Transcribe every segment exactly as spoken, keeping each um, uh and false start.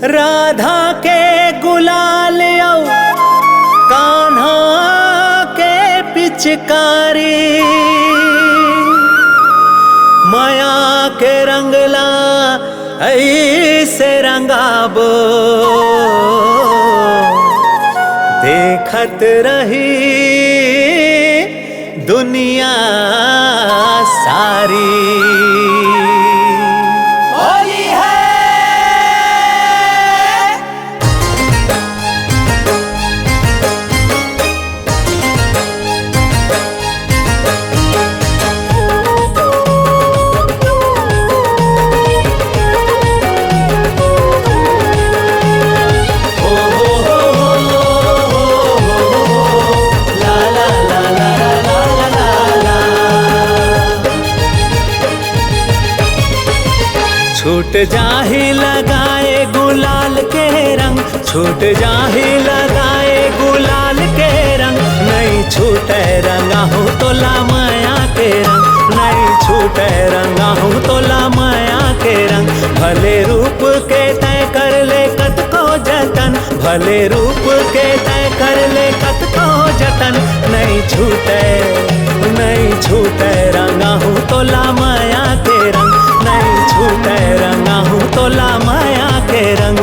राधा के गुलाल अउ कान्हा के पिचकारी, मया के रंग ला अइसे रंगाबो, देखत रही दुनिया सारी। होली है। छूट जाही लगाए गुलाल के रंग, छूट जाही लगाए गुलाल के रंग, नइ छूटे रंगाहूँ तोला मया के रंग, नइ छूटे रंगाहूँ तोला मया के रंग। भले रूप के तय कर ले कतको जतन, भले रूप के तय कर ले कतको जतन, नइ छूटे, नइ छूटे रंगाहूँ तोला मया के रंग, नइ छूटे रंगाहूँ तोला मया के रंग।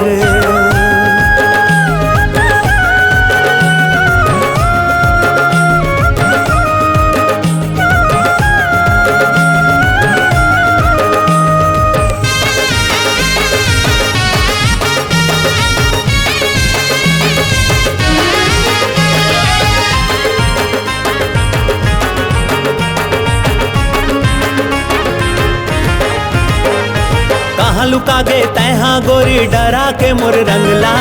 कहाँ लुका गे तैहा गोरी डरा के मोर रंगला,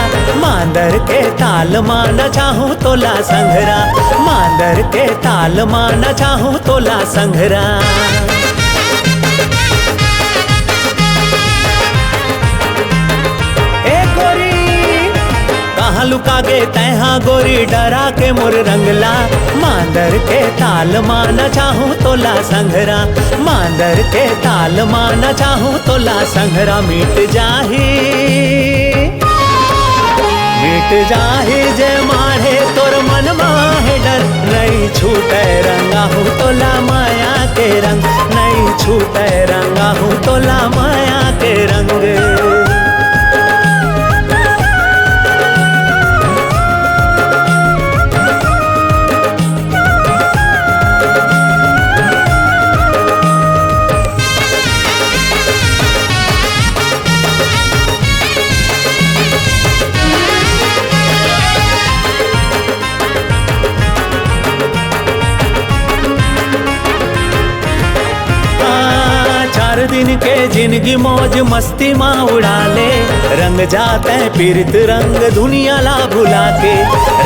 मांदर के ताल मा नचाहूँ तोला संघरा, मांदर के ताल मा नचाहूँ तोला संघरा। ए गोरी, कहाँ लुका गे तैहा गोरी डरा के मोर रंगला, मांदर के ताल मा नचाहूँ तोला संघरा, मांदर के ताल मा नचाहूँ तोला संघरा। मिट जाही, मिट जाही जे माढ़े तोर मन मा हे डर, नइ छूटे रंगाहूँ तोला मया के रंग, नइ छूटे रंगाहूँ तोला मया के रंग। हाँ, चार दिन के जिनगी मौज मस्ती मा उड़ा ले, रंग जात है पीरित रंग दुनिया ला भुला के,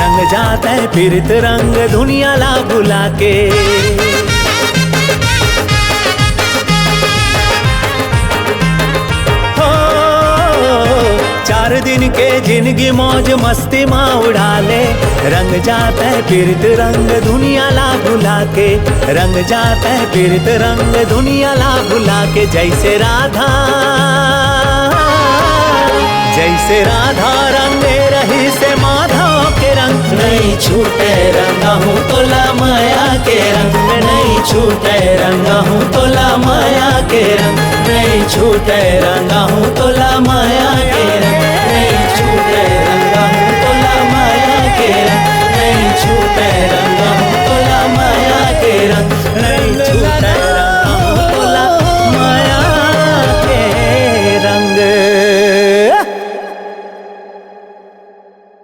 रंग जात है पीरित रंग दुनिया ला भुला के। हो, चार दिन के जिनगी मौज मस्ती मा उड़ा ले, रंग जात है पीरित रंग दुनिया ला भुला के, रंग जात है पीरित रंग दुनिया ला भुला के। जइसे राधा, जइसे राधा रंगे रहिसे माधव के रंग, नइ छूटे रंगाहूँ तोला मया के रंग, नइ छूटे रंगाहूँ तोला मया के रंग, नइ छूटे रंगाहूँ तोला मया